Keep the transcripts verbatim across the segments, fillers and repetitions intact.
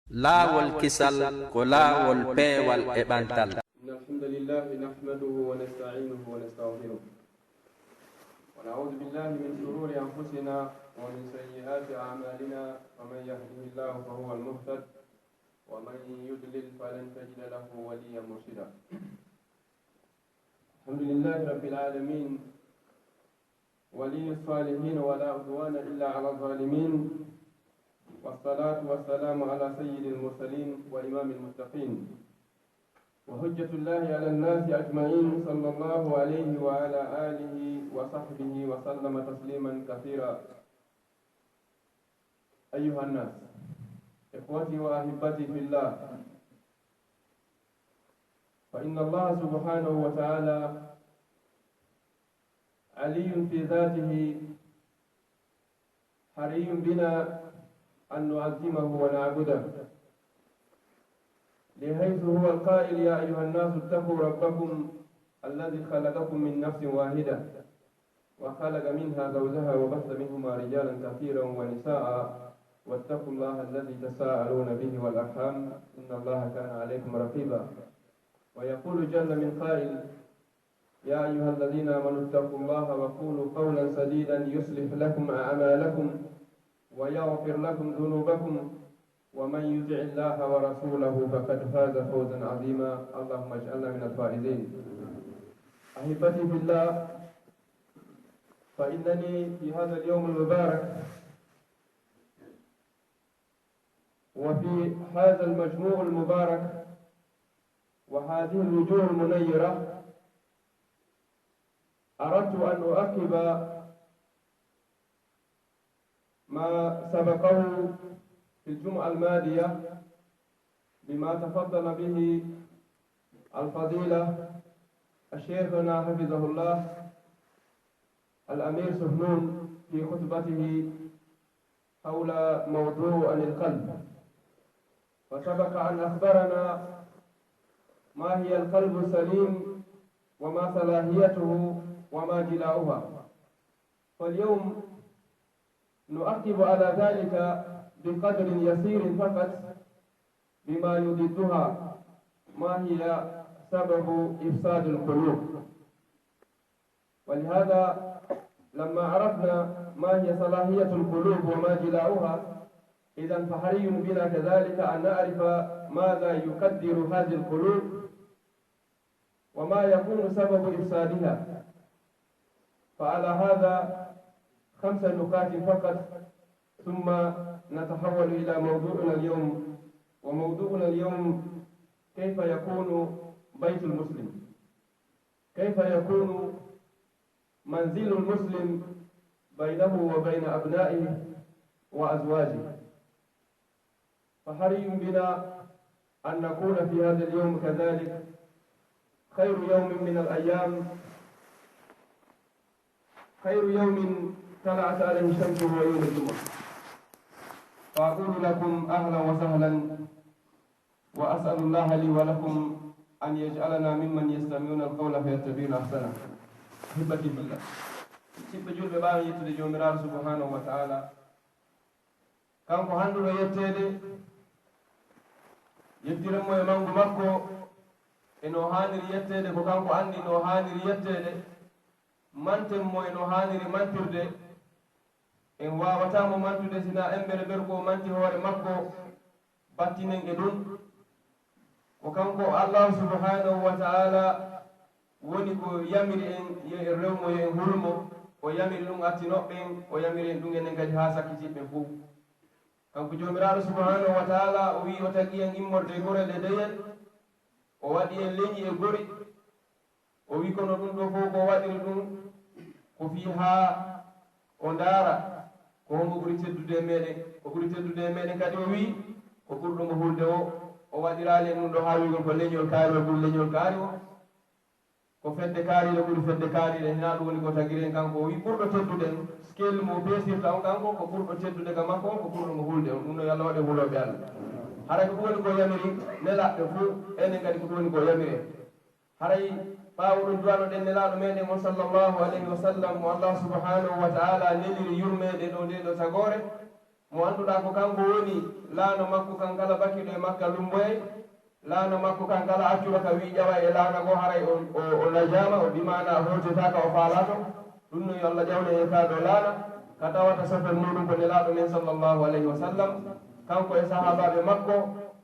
Laawol kisal ko laawol peewal e ɓantal. إن الحمد لله نحمده ونستعينه ونستغفره، ونعوذ بالله من شرور أنفسنا ومن سيئات أعمالنا، فمن يهده الله فهو المهتد، ومن يضلل فلن تجد له وليا مرشدا. الحمد لله رب العالمين، ولي الصالحين، ولا عدوان إلا على الظالمين، والصلاة والسلام على سيد المرسلين وإمام المتقين، وحجة الله على الناس أجمعين، صلى الله عليه وعلى آله وصحبه وسلم تسليما كثيرا. أيها الناس، إخوتي وأحبتي في الله، فإن الله سبحانه وتعالى علي في ذاته، حري بنا أن نعظمه ونعبده، بحيث هو القائل: يا أيها الناس اتقوا ربكم الذي خلقكم من نفس واحدة وخلق منها زوجها وبث منهما رجالا كثيرا ونساء واتقوا الله الذي تساءلون به والأرحام إن الله كان عليكم رقيبا. ويقول جل من قائل: يا أيها الذين آمنوا اتقوا الله وقولوا قولا سديدا يصلح لكم أعمالكم ويغفر لكم ذنوبكم ومن يطع الله ورسوله فقد فاز فوزا عظيما. اللهم اجعلنا من الفائزين. أحبتي في الله، فإنني في هذا اليوم المبارك وفي هذا المجموع المبارك وهذه الوجوه المنيرة أردت أن أعقب ما سبقه في الجمعة الماضية بما تفضل به الفضيلة الشيخنا حفظه الله الأمير سهنون في خطبته حول موضوع عن القلب، وسبق أن أخبرنا ما هي القلب السليم وما صلاحيته وما جلاؤها. فاليوم نعقب على ذلك بقدر يسير فقط بما يضدها، ما هي سبب إفساد القلوب. ولهذا لما عرفنا ما هي صلاحية القلوب وما جلاؤها، إذن فحري بنا كذلك أن نعرف ماذا يقدر هذه القلوب وما يكون سبب إفسادها. فعلى هذا خمس نقاط فقط، ثم نتحول إلى موضوعنا اليوم. وموضوعنا اليوم: كيف يكون بيت المسلم؟ كيف يكون منزل المسلم بينه وبين أبنائه وأزواجه؟ فحري بنا أن نكون في هذا اليوم كذلك خير يوم من الأيام، خير يوم طلعت عليه الشمس هو يوم الجمعة. فأقول لكم أهلا وسهلا، وأسأل الله لي ولكم أن يجعلنا ممن يستمعون القول فيتبعون أحسنه. أحبتي في الله. Musidɓe julɓe, ɓaawo yettude Joomiraaɗo subhanahu wa ta'ala, kanko handuɗo yetteede, yettiren mo e mangu makko e no haaniri yetteede, ko kanko anndi no haaniri yetteede, manten mo e no haaniri mantirde. En waawataa mo mantude si naa embere ɓerɗo o manti hoore makko, battinen e ɗun. Ko kanko Allahu subhanahu wa ta'ala woni ko yamiri en yo en rew mo, yo en hulu mo. O yamiri ɗun, attinoɓe en, o yamiri en ɗun enen kadi haa sakkitiiɓe ɓen fow. Kanko Joomiraaɗo subhanahu wa ta'ala, o wi'i o tagi en immorde e gorel e deyel, o waɗi en leñi e gori, o wi'i kono ɗun ɗoo fow ko o waɗiri ɗun ko fii haa o ndaara ko hongo ɓuri teddude e meɗen. Ko ɓuri teddude e meɗen kadi, o wi'i, ko ɓurɗo mo hulde o. O waɗiraali en ɗun ɗoo haa wi'ugol ko leñol kaariwol ɓuri leñol kaariwol. Ko fedde kaariire ɓuri fedde kaariire, hinaa ɗun woni ko tagiri en kanko. O wi'i ɓurɗo teddude en, scale mo o peesirta on kanko, ko ɓurɗo teddude ka makko on, ko ɓurɗo mo hulde on. Ɗun ɗoo yo Allah waɗ en hulooɓe Allah. Haray ko ɗun woni ko yamiri nelaaɓe fow, enen kadi ko ɗun woni ko yamiri en. Haray ɓaawo ɗun du'anoɗen nelaaɗo meɗen on sallallahu alayhi wa sallam, mo Allah subhanahu wa ta'ala neliri yurmeende ɗoo ndee ɗoo tagoore. Mo annduɗaa ko kanko woni laana makko kan, kala bakkiɗo e makka lumboyay, laana makko kan kala accuɗo ka wi'i ƴaway e laana goo, haray o, o, o najaama, o bi maana o hewtetaaka, o faalaato. Ɗun non yo Allah ƴawnu en e kaa ɗoo laana, ka tawata sofel muuɗun ko Nelaaɗo men sallallahu alayhi wa sallam, kanko e sahaabaaɓe makko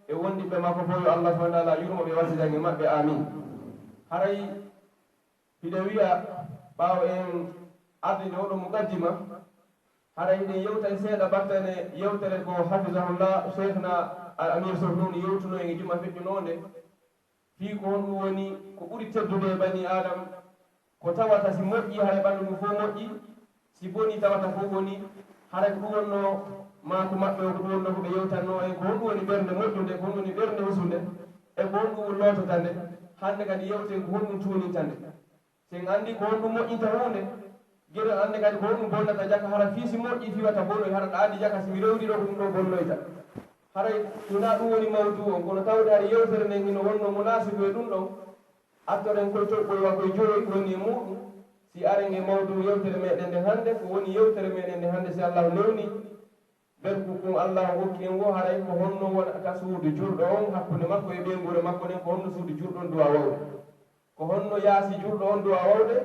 e wondiɓɓe makko fow, yo Allah subhanahu wa taala yurmo ɓe, wasidan e maɓɓe, amin. Haray hiɗen wi'a, ɓaawo en ardini oɗo muqaddima, haray hiɗen yewta e seeɗa battane yewtere ko hafizahullah, Cheikhna Al Amir Sow Noon yewtuno en e juma feƴƴunoonde, fii ko honɗun woni ko ɓuri teddude e banii Aadama, ko tawata si moƴƴii, haray ɓanndu ndun fow moƴƴii, si bonii, tawata fow bonii. Haray ko ɗun wonnoo maaku maɓɓe on, ko ɗun wonnoo ko ɓe yewtannoo en, ko honɗun woni ɓernde moƴƴunde, ko honɗun woni ɓernde husunde, e ko honɗun lootata nde. Hannde kadi yewten ko honɗun tuuninta nde. Si en anndii ko honɗun moƴƴinta huunde, gila en annda kadi ko honɗun bonnata jaka, hara fii si moƴƴii fii wata bonoy, hara ɗa anndi jaka si mi rewri ɗoo ko ɗun ɗoo bonnoyta. Haray hinaa ɗun woni mawduu on, kono tawde hari yewtere nden hino wonnoo munaasibu e ɗun ɗon, artoren koy toɓɓoy wa koy jowi woni e muuɗun, si aren e mawduu yewtere meɗen nden hannde, ko woni yewtere meɗen nden hannde si Allaahu newnii. Berkukun Allaahu okki en woo, haray ko honno wonata suudu julɗo on hakkunde makko e ɓeynguure makko nden, ko honno suudu julɗo on duwaa wawde? Ko honno yaasi julɗo on duwaa wawde?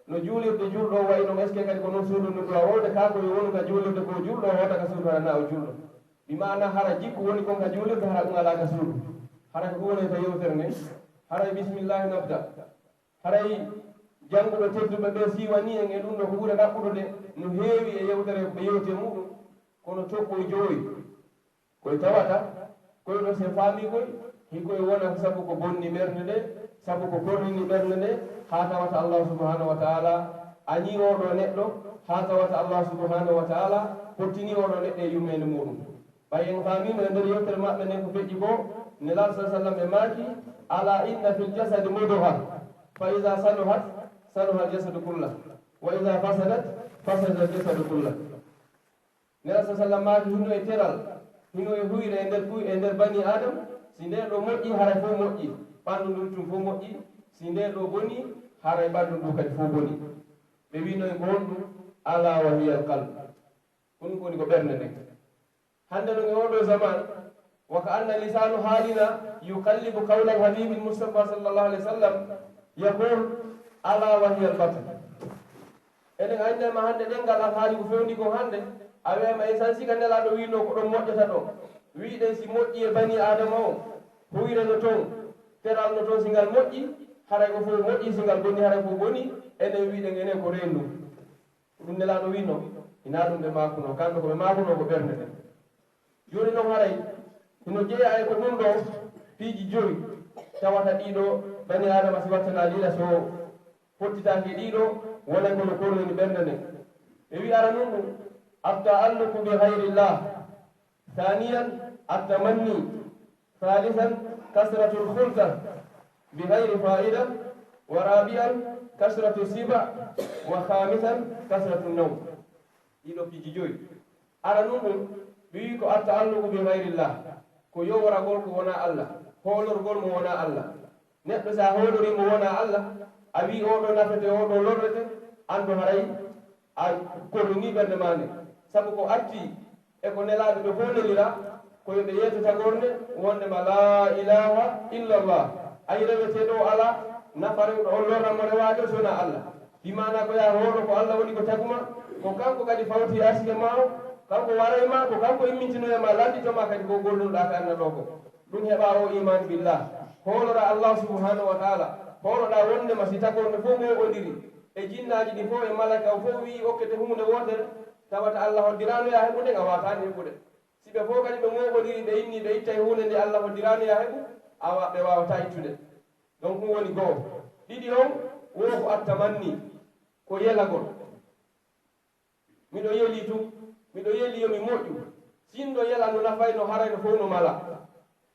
No juulirde julɗo on wa'i non, est-ce que kadi ko non suudu ndun duwaa wawde? Kaa ko yo wonu ka juulirde ko julɗo on hoota ka suudu hara naa o julɗo. Bi maana hara jikku woni kon ka juulirde, hara ɗun alaa ka suudu. Hara ko ɗun wonata yewtere nden. Haray bismillaahi nabda. Haray jannguɓe tedduɓe ɓen siiwanii en e ɗun ɗoo ko ɓuri ɗaɓɓude de, no heewi e yewtere ko ɓe yewti e muuɗun, kono toɓɓoy jowoy. Koy tawata, koy ɗoo si en faamii koy, hikoy wona ko sabu ko bonni ɓernde nde, sabu ko kornini ɓernde nde, haa tawata Allaahu subhaanahu wa ta'aalaa añii oo ɗoo neɗɗo, haa tawata Allaahu subhaanahu wa ta'aalaa pottinii oo ɗoo neɗɗo e yummeende muuɗun. Ɓay en faamiino e nder yewtere maɓɓe nden ko feƴƴi ko, Nelaaɗo sallallaahu alayhi wa sallam ɓe maaki, "Alaa inna fil jasadi mudgha, fa iza saluhat, saluhal jasadu kullah, wa iza fasadat, fasadal jasadu kullah." Nelaaɗo sallallaahu alayhi wa sallam maaki, "Hino e teral, hino e huyre e nder kuy-, e nder banii Aadama, si ndee ɗoo moƴƴii, haray fow moƴƴii, ɓanndu ndun tun fow moƴƴii, si ndee ɗoo bonii, haray ɓanndu ndun kadi fow bonii." Ɓe wi'ino en ko honɗun? "Alaa wa hiyal qalb." Ko ɗun woni ko ɓernde nden. Hannde non e oo ɗoo zaman, wa ka anna lisaanu haalina yuqallibu qawlal habiibil Mustafaa sallallaahu alayhi wa sallam, yaqul, "Alaa wa hiyal batn." Enen annday ma hannde ɗenngal alhaali ko fewndi kon hannde, a wi'ay ma e sansi ka Nelaaɗo wi'noo ko ɗon moƴƴata ɗon. Wi'ɗen si moƴƴii e banii Aadama on, huyre no ton, teral no ton, si ngal moƴƴii, haray ko fow moƴƴii, si ngal bonii, haray ko fow bonii, enen wi'ɗen enen ko reendu. Ko ɗun Nelaaɗo wi'noo, hinaa ɗun ɓe maakunoo, kamɓe ko ɓe maakunoo ko ɓernde nden. Jooni non haray, hino jeyaa e ko ɗun ɗoo piiji jowi, tawata ɗii ɗoo banii Aadama si wattanaa liila, so fottitaaki e ɗii ɗoo, wonay ko no kornini ɓernde nden. Ɓe wi'i aranun ɗun, "At-ta'alluqu bi ghayrillah." Thaniyan, at-tamanni. Thalithan, kasratul khulta bi ghayri fa'ida. Wa rabi'an, kasratu siba. Wa khamisan, kasratu nawm. Ɗii ɗoo piiji jowi. Aranun ɗun, ɓe wi'i ko at-ta'alluqu bi ghayrillah. Ko yoworagol ko wonaa Allah. Hoolorgol mo wonaa Allah. Neɗɗo, si a hoolorii mo wonaa Allah, a wi'i, "Oo ɗoo nafete, oo ɗoo lorrete," anndu haray a korninii ɓernde maa nden. Sabu ko artii e ko nelaaɓe ɓe fow neliraa, ko yo ɓe yeeto tagorne wonndema laa ilaaha illallah. Ay, reweteeɗo o alaa, nafa rewɗo on, lorra mo rewaaɗo so wonaa Allah. Bi maanaa ko yaa hoolo ko Allah woni ko tagu maa, ko kanko kadi fawti arsike maa on, kanko waray maa, ko kanko immintinoya maa, lanndito maa kadi ko gollunoɗaa ka aduna ɗoo ko. Ɗun heɓaa o iimaanu billah. Hooloraa Allah subhanahu wa ta'ala. Hooloɗaa wonndema si tagorɗe fow mooɓondiri e jinnaaji ɗin fow e malaa'ika on fow wi'i okkete huunde wootere, tawata Allah hoddiraano yaa heɓu nden, a waataani heɓude. Si ɓe fow kadi ɓe mooɓondiri, ɓe inni ɓe ittay huunde nde Allah hoddiraano yaa heɓu, a wa-, ɓe waawataa ittude. Donc ɗun woni go'o. Ɗiɗi on, wo ko attamanni, ko yelagol. Miɗo yelii tun, miɗo yelii yo mi moƴƴu. Sinndo yela no nafay, no haray, no fow no mala.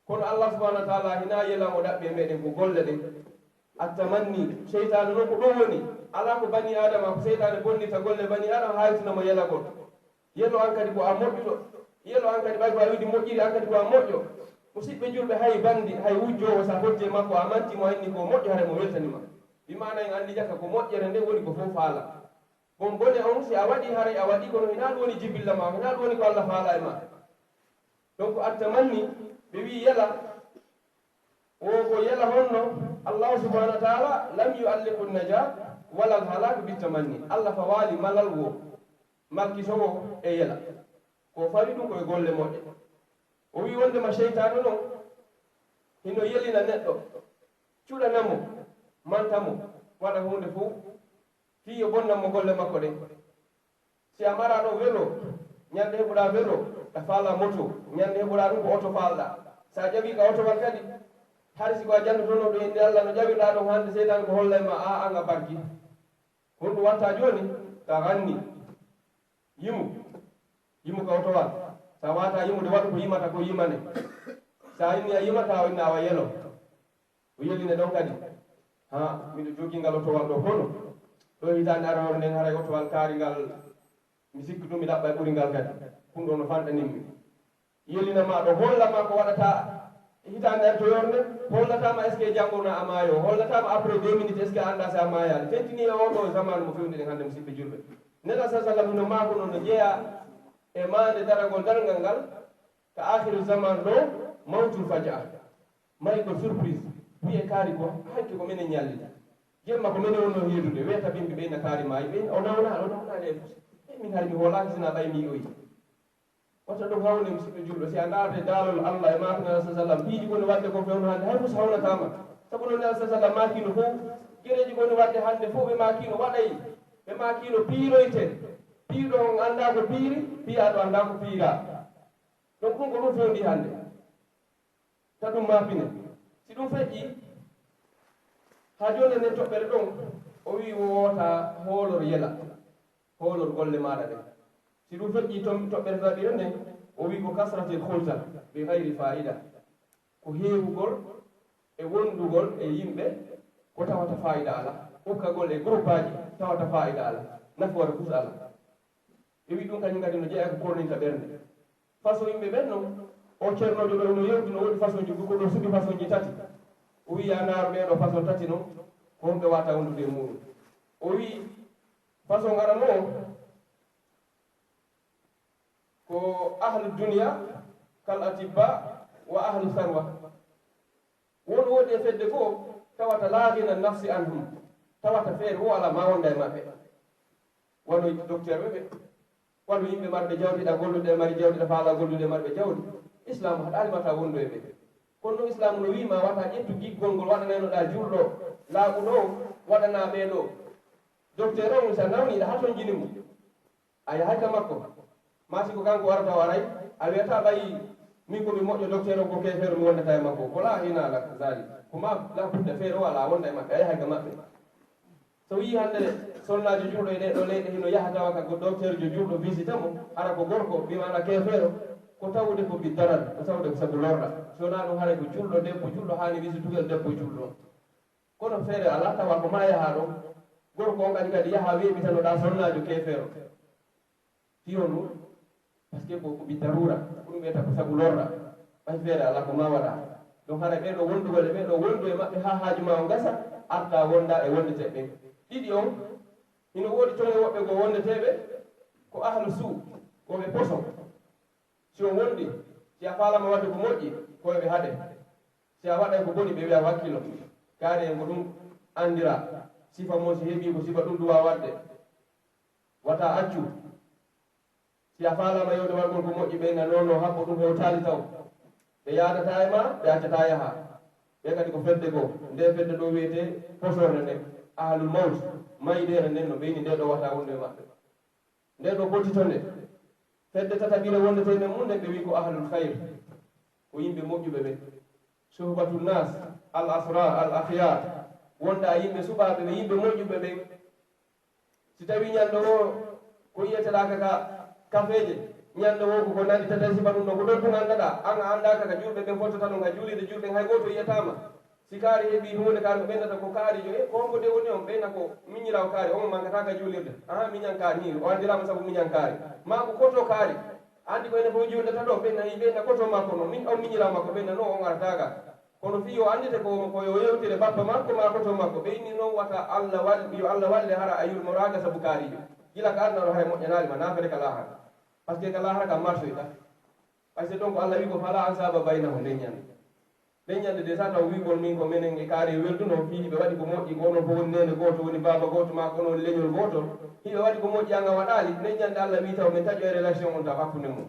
Kono Allah subhanahu wa ta'ala hinaa yela mo ɗaɓɓi e meɗen, ko golle ɗen. Attamanni, seytaane non ko ɗon woni. Alaa ko banii Aadama, ko seytaane bonnirta golle banii Aadama, haaytina mo yelagol. Yelo an kadi ko a moƴƴuɗo. Yelo an kadi ɓay ko a wiide moƴƴiri, an kadi ko a moƴƴo. Musiɓɓe julɓe, hay banndi, hay wujjoowo, sa fotti e makko, a manti mo, a inni ko moƴƴo, haray mo weltani ma. Bi maana en anndi jaka ko moƴƴere nden woni ko fow faala. Bon, bone on, si a waɗi, haray a waɗi, kono hinaa ɗun woni jibilla maa, hinaa ɗun woni ko Alla faalaa e maa. Donc, attamanni, ɓe wi'i yela, wo ko yela honno? Allahu subhanahu wa ta'ala lam yu'alliqu najat wala al-halak bit-tamanni. Alla fawaali malal wo, malkito wo e yela. Ko fawi ɗun ko e golle moƴƴe. O wi'i wondema seytaane non, hino yelina neɗɗo, cuɗana mo, manta mo, waɗa huunde fow, fii yo bonnan mo golle makko ɗen. Si a maraano welo, ñande heɓuɗaa welo, a faalaa moto, ñande heɓuɗaa ɗun ko oto faalɗaa. Si a jaɓii ka oto kan kadi, hari si ko a jannotono ɗo innde Alla no ƴawirɗaa ɗon hande, seytaane ko hollay ma, a, an a barki. Honɗun watta jooni? Taganni. Yimu. Yimu ka oto kan. Si a waawataa yimude, waɗu ko yimata ko yimane. Si a inni a yimataa, o inna awa yelo. O yelina ɗon kadi. Ha, miɗo jogii ngal otowal ɗoo kono. Ɗoo hitaande aroore nden haray otowal kaari ngal, mi sikki tun mi ɗaɓɓay ɓuri ngal kadi. Ɗun ɗoo no fanɗanin mi. Yelina ma ɗoo, holla ma ko waɗata hitaande artoyore nden, hollata ma est-ce que janngo na a maayo, hollata ma après deux minutes est-ce que a anndaa si a maayaali. Tentini e oo ɗoo zamaanu mo fewndi ɗen hannde, musiɓɓe julɓe. Nela sa sallam hino maakuno no jeyaa e maande daragol darngal ngal, ka aakhiru zaman ɗoo, mawtul fajaa. Maayɗo surprise, wi'e kaari ko hanki ko menen ñallita. Jemma ko menen wonno hiidude, weeta bimbi ɓeyna kaari maayi, ɓeyna o nawnaa, o nawnaali e fus. E min hari mi hoolaaki sina ɓay mi yi'oyi. Wata ɗum hawne musiɗɗo julɗo, si a ndaarde daalol Allah e maaku Nela sa sallam, piiji ko no waɗde ko fewno hannde, hay fus hawnataama. Sabu no Nela sa sallam maakiino fow, gereeji ko no waɗde hannde fow ɓe maakiino waɗay, ɓe maakiino piiroyte. Piiɗo on anndaa ko piiri, piyaaɗo anndaa ko piiraa. Donc ɗum ko ɗum fewndi hannde. Ta ɗum maapine. Si ɗum feƴƴii, haa jooni nden toɓɓere ɗon, o wi'i wo wota hoolor yela, hoolor golle maaɗa ɗen. Si ɗum feƴƴii ton toɓɓere ɗaɓɓire nden, o wi'i ko kasratil khulta bi ghayri faida. Ko heewugol e wondugol e yimɓe ko tawata faayida alaa, ukkagol e groupaaji tawata faayida alaa, nafoore fus alaa. Ɓe wi'i ɗum kañum kadi no jeyaa ko korninta ɓernde. Façon yimɓe ɓen non, o ceernoojo ɗo no yewti no woodi façon ji, ko ɗo suɓi façon ji tati. O wi'i, "Yaa ndaaru ɗee ɗoo façon tati non, ko honɓe wata wondude e muuɗum?" O wi'i, façon arano on, ko ahlu dunya kal atibba wa ahlu sarwa. Won woodi e fedde goo tawata laa ghina nafsi anhum, tawata feere woo alaa ma wonda e maɓɓe. Wano docteur ɓe ɓe, wano yimɓe marɓe jawdi, ɗa gollude e mari jawdi, ɗa faala gollude e marɓe jawdi. Islaamu haɗaali ma ta wondu e ɓe. Kono non Islaamu no wi'i ma wata ƴettu giggol ngol waɗanayno ɗa julɗo laaɓuɗo on, waɗana ɓee ɗoo. Docteur on, si a nawni, ɗa hatonjini mo. A yahay ka makko. Maa si ko kanko warata o aray, a wi'ataa ɓay min ko mi moƴƴo, docteur on ko keefeero, mi wondata e makko. Ko laa ghina lak zalik. Ko ma laa budda feere o alaa, a wonda e maɓɓe, a yahay ka maɓɓe. So wi'i hannde sonnaajo julɗo e ɗee ɗoo leyɗe hino yaha tawa ka go-, docteur jo julɗo visita mo, hara ko gorko, bi maana keefeero, ko tawude ko bi darar, ko tawude ko sabu lorra. Si wonaa ɗum haray ko julɗo debbo, julɗo haani wisitugel debbo julɗo. Kono feere alaa, tawa ko maa yahaa ɗon. Gorko on kadi, kadi yahaa weeɓitanoɗaa sonnaajo keefeero. Fii honɗun? Parce que ko, ko bi darura. Ko ɗum wiyata ko sabu lorra. Ɓay feere alaa ko maa waɗaa. Donc hara ɓee ɗoo wondugol e ɓee ɗoo, wondu e maɓɓe haa haaju maa on gasa, artaa wondaa e wondeteeɓe ɓen. Ɗiɗi on, hino woodi ton e woɓɓe goo wondeteeɓe ko ahlu suu, ko ɓe poson. Si on wondi, si a faalama wadde ko moƴƴi, ko yo ɓe haɗe. Si a waɗay ko boni, ɓe wi'a wakkilo. Kaari en ko ɗum anndiraa. Sifa mo si heɓii ko sifa ɗum duwaa waɗde. Wata accu. Si a faalama yewde waɗgol ko moƴƴi, ɓe na non non haɓɓo ɗum hewtaali taw. Ɓe yaadataa e maa, ɓe accataa yahaa. Ɓe kadi ko fedde goo. Nde fedde ɗoo wiyetee posorɗe nden. Ahlul mawt, maydeere nden no ɓeyni nde ɗoo wata wonde e maɓɓe. Nde ɗoo potito nde, fedde tataɓire wondeteende mum nden, ɓe wi'i ko ahlul khayr, ko yimɓe moƴƴuɓe ɓen. Suhbatun nas, al asrar, al akhyar, wonda e yimɓe suɓaaɓe ɓe, yimɓe moƴƴuɓe ɓen. Si tawii ñande woo ko yi'etelaaka ka kafeeje, ñande woo ko ko nanditata e sifa ɗum ɗon, ko ɗon tun anndaɗaa, an a anndaaka ka julɓe ɓen fottata ɗon, ka juulirde julɓe ɓen hay gooto yi'ataa ma. Si kaari heɓii huunde, kaari ko ɓeynata ko kaarijo, e ko hombo de woni on? Ɓeyna ko miñiraawo kaari, on mankataa ka juulirde. Ahan, miñan kaari, hin, o anndiraama sabu miñan kaari. Maa ko koto kaari. Anndi ko enen fof juulɗe tato, ɓeyna, ɓeyna koto makko non. Min, on miñiraawo makko, ɓeyna non on arataaka. Kono fii yo anndite ko, ko yo yewtire bappa makko maa koto makko. Ɓeyni non wata Allah wal-, yo Allah walle hara a yurmoraaka sabu kaarijo. Gila ka aduna ɗo hay moƴƴanaali ma, naafere ka laahara. Parce que ka laahara ka marsoyta. Parce que donc Alla wi ko fala ansaba baynahum nden ñande. Nden ñande de sa taw wi'ugol min ko menen e kaari e welduno, fii hiɓe waɗi ko moƴƴi, ko onon fof woni neene gooto, woni baaba gooto, maa ko onon woni leñol gootol. Hiɓe waɗi ko moƴƴi, an a waɗaali. Nden ñande Alla wi taw min taƴoy relation on taw hakkunde mum.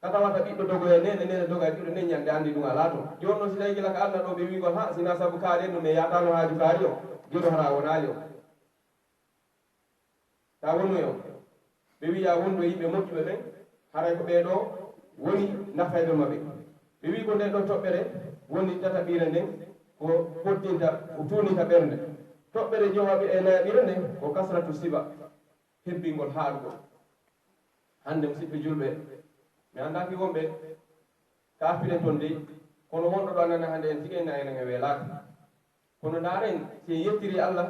Ka tawata ɓiɗɗo dogoya neene, neene dogoya ɓiɗɗo, nden ñande anndi ɗum alaa ton. Jooni non si tawi gila ka aduna ɗo ɓe wi'ugol, ha, si na sabu kaari en no, mais yaataano haaju kaari o, gila hara wonaali o. Ka wonu e on. Ɓe wi'a wonɗo yimɓe moƴƴuɓe ɓen, haray ko ɓee ɗoo woni nafayɓe maɓɓe. Ɓe wi'i ko nden ɗoo toɓɓere woni tataɓiire nden, ko fottinta, ko tuuninta ɓernde. Toɓɓere jowaɓi e nayaɓire nden ko kasratu siba, hebbingol haarugol. Hannde, musiɓɓe julɓe, mi anndaa fii wonɓe ka Affiren ton dey, kono wonɗo ɗo anana hannde en tigi en enen en weelaaka. Kono ndaaren, si en yettiri Alla,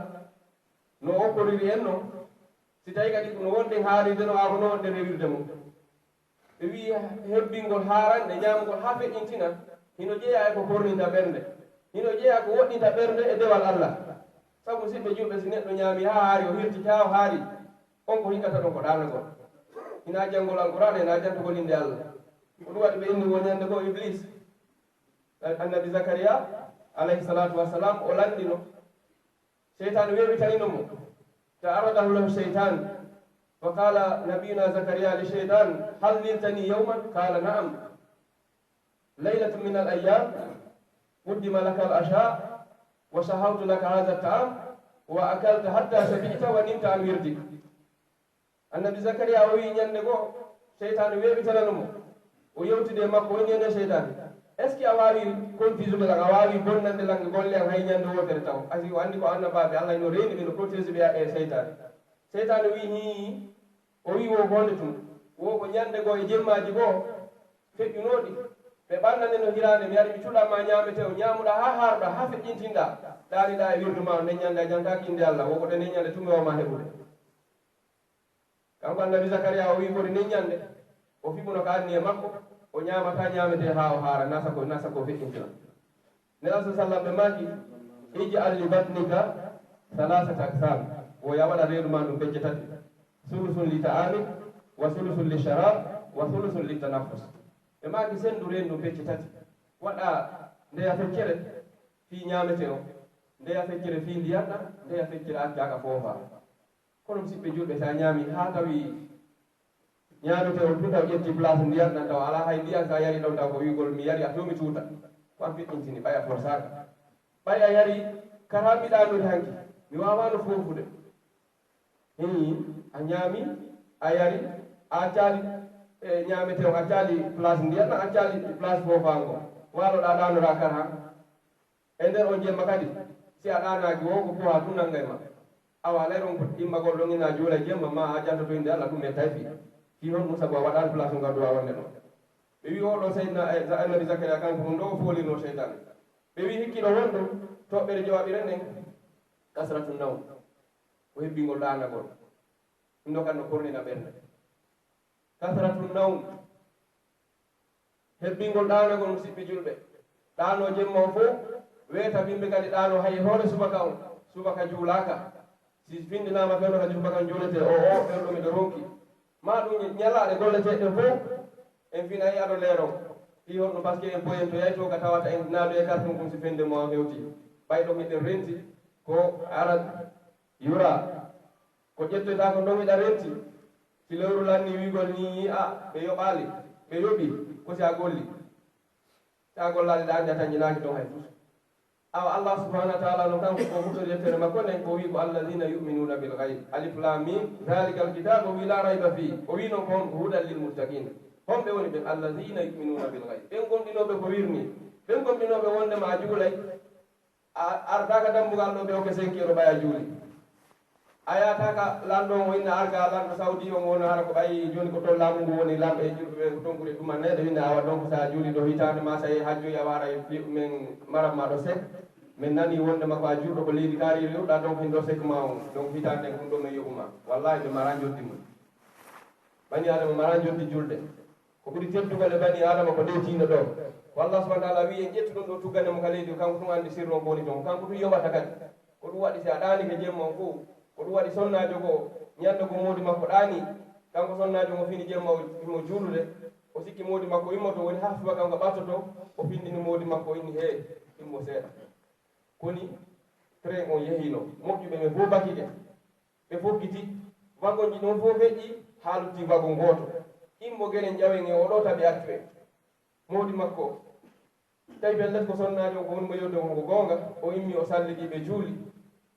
no o okkoriri en non, si tawi kadi no wonɗen haarirde no, aa ko no wonɗen rewirde mo. Ɓe wi'i hebbingol haarannde, ñaamugol haa feƴƴintina, hino jeyaa e ko korninta ɓernde, hino jeyaa ko woɗɗinta ɓernde e dewal Alla. Sabu musiɓɓe julɓe, si neɗɗo ñaami haa haari, o hirti haa o haari, on ko hikkata ɗon ko ɗaanagol. Hinaa janngol Alqur'aana, hinaa jantugol innde Alla. Ko ɗum waɗi ɓe inni wo ñannde goo Iblis. Annabi Zakariya, alayhi salaatu wa salaam, o lanndino. Seytaane weeɓitanino mo. Ta'arradahu lahu shaytan. Fa qala nabiyuna Zakariya li shaytan, hal niltani yawman? Qala na'am. Laylatun min al ayyam, quddima laka al asha, wa sahawtu laka hadha al ta'am, wa akalta hatta shabi'ta wa nimta an wirdik. Annabi Zakariya o wi'i ñannde goo, seytaane weeɓitanano mo. O yewtidi e makko, o wi'i, "Nene seytaane, est-ce que a waawi konfisude lan, a waawi bonnande lan e golle an hay ñannde wootere taw?" Asi o anndi ko annabaaɓe Alla hino reyni ɓe, no protégé ɓe e seytaane. Seytaane wi'i, "Hii." O wi'i, "Wo honde tun?" Wo ko ñannde goo e jemmaaji goo feƴƴunooɗi. Ɓe ɓannane no hiraande, mi ari mi cuɗan ma ñaametee o, ñaamuɗaa haa haaruɗaa, haa feƴƴintinɗaa, ɗaaniɗaa e wirdu maa on, nden ñannde a jantaaki innde Alla, wo ko ɗen nden ñannde tun mi waawa ma heɓude. Kanko annabi Zakariya o wi'i kori nden ñannde, o fiɓuno ka anniya makko, o ñaamataa ñaametee haa o haara, naa sako, naa sako o feƴƴintina. Nelaaɗo sallam ɓe maaki, ij'al li batnika thalathata aqsam, wo yo a waɗa reedu maa ndun pecce tati, sulusun li ta'amik, wa sulusun li sharab, wa sulusun li tanaffus. Ɓe maaki sendu reedu ndun pecce tati, waɗa ndeya feccere fii ñaametee on, ndeya feccere fii ndiyan ɗan, ndeya feccere acca ka foofaa. Kono musiɓɓe julɓe, si a ñaami haa tawi ñaametee on tun taw ƴetti place ndiyan ɗan, taw alaa hay ndiyan, si a yari ɗon taw ko wi'ugol mi yari a too mi tuuta. Ko an feƴƴintini, ɓay a forsaaka. Ɓay a yari kara mbiɗa andude hanki, mi waawaano foofude. Hii, a ñaami, a yari, a accaali, e, ñaametee on, a accaali place ndiyan ɗan, a accaali place foofaango. Waaloɗaa ɗaanoraa kara. E nder on jemma kadi, si a ɗaanaaki wo, ko poha tun nanga e ma. Awa, alay ɗon ko immagol ɗon ina juula jemma, ma a jantoto innde Alla, ɗum mettay fii. Fii honɗum? Sabu a waɗaali place on ka duwaa wonde ɗon. Ɓe wi'i, "Oo ɗoo Seydina, eh, Za-, Annabi Zakariya, kanko ɗum ɗoo o foolirnoo seytaane." Ɓe wi'i, "Hikki ɗo honɗum?" Toɓɓere jawaaɓire nden, kasratu nawm, ko hebbingol ɗaanagol. Ɗum ɗoo kan no kornina ɓernde. Kasratu nawm. Hebbingol ɗaanagol, musiɓɓe julɓe. Ɗaanoo jemma on fow, weeta bimbi kadi ɗaanoo hay e hoore subaka on. Subaka juulaaka. Si findinaama fewndo kadi subaka on juuletee, o, o, fewndo miɗo ronki. Maa ɗum ñalaaɗe golleteeɗe fow, en finay ado leero. Fii honɗum? Parce que en boyen to yaytoo ka tawata en naado e kartun kun si fende mo on hewti. Ɓay ɗon hiɗen renti ko arat yura. Ko ƴettoytaa ko ndon hiɗa renti. Si lewru lanni wi'ugol nii, a, ɓe yoɓaali, ɓe yoɓi, ko si a golli. Si a gollaali, ɗa anndi a tañinaaki ton hay fus. Awa Allah subhanahu wa ta'ala no kanko ko huɗo deftere makko nden, ko wi'i ko alladhina yu'minuna bil ghaib. Alif lam mim, dhalikal kitabu, o wi'i la rayba fih. O wi'i non ko on ko hudan lil muttaqin. Honɓe woni ɓen alladhina yu'minuna bil ghaib? Ɓen gomɗinooɓe ko wirnii. Ɓen gomɗinooɓe wonndema a juulay. A artaaka dambugal ɗo ɓe hokke cinq euros ɓay a juuli. A yaataaka lanɗo on, o inna arga lanɗo Saudi on, wona hara ko ɓay jooni ko toon laamu ngu woni, lamɓe e julɓe ɓe ko toon ɓuri ɗumanneede, winna awa donc so a juuli ɗo hitaande ma, so a yehi hajjoy, a waara e fi-, men maram ma ɗo sek. Min nani wonde ma ko a juulɗo ko leydi kaari rewɗa, donc hin ɗo sek ma on, donc hitaande ɗum ɗo men yoɓu ma. Wallahi ɓe mara njoddi mum. Bani Adama mara njoddi julde. Ko ɓuri teddugol e bani Adama ko nde tiino ɗo. Ko Allah subhanahu wa ta'ala wi'i en ƴettu ɗum ɗo tuggane mo ka leydi, kanko tun anndi sirru on ko woni ton. Kanko tun yoɓata kadi. Ko ɗum waɗi si a ɗaanike jemma on fow, ko ɗum waɗi sonnaajo goo, Ñande goo moodi makko ɗaanii, kanko sonnaajo on o fini jemma o, himo juulude, o sikki moodi makko immoto, woni haa subaka on ka ɓattoto, o findini moodi makko o inni, "Hee, immo seeɗa." Koni train on yehiino, moƴƴuɓe ɓen fow bakike. Ɓe fokkiti, wagonji ɗin fow feƴƴi, haa lutti wagon gooto. Immo genen ƴawen e oo ɗoo tawi accu en. Moodi makko tawi pellet ko sonnaajo on ko woni mo yewde on ko goonga, o immi o salliti ɓe juuli.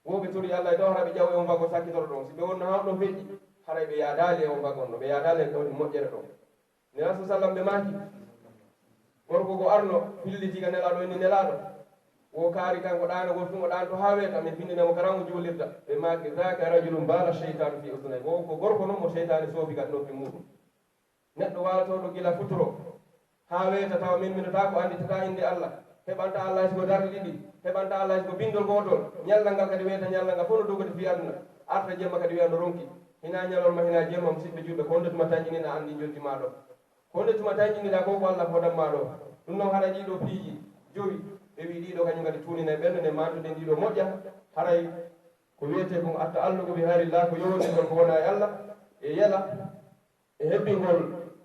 Wo ɓe tori Alla e dow hara ɓe ƴawa e on wagon sakkitoro ɗon. Si ɓe wonno haa on ɗon feƴƴi, haray ɓe yaadaali e on wagon ɗon, ɓe yaadaali e ɗon moƴƴere ɗon. Nelaaɗo sallam ɓe maaki, gorko ko arno filliti ka Nelaaɗo, inni, "Nelaaɗo, wo kaari kan ko ɗaanagol tun o ɗaanto haa weeta, min findina mo ka ran o juulirta." Ɓe maaki, "Zaaka rajulun baala sheytaanu fi udunay." Wo ko gorko non mo seytaane soofi ka noppi muuɗum. Neɗɗo waalotooɗo gila futuro haa weeta, tawa memminotaako, annditataa innde Alla, heɓantaa Alla hay si ko darɗe ɗiɗi, heɓantaa Alla hay si ko binndol gootol, ñallal ngal kadi weeta, ñallal ngal fow no doggodi fii aduna, arta jemma kadi wi'a no ronki, hinaa ñalorma, hinaa jemma, musiɓɓe juulɓe, ko honde tuma tanƴiniɗaa an ɗin njonti maa ɗoo? Ko honde tuma tanƴiniɗaa ko, ko Alla hodan maa ɗoo? Ɗun non haray ɗii ɗoo piiji jowi, ɓe wi'i ɗii ɗoo kañun kadi tuuninay ɓernde nden, maanduɗen ɗii ɗoo moƴƴa, haray ko wi'etee kon at-ta'alluqu bi ghayrillah, ko yowondirgol ko wonaa e Alla, e yela, e hebbingol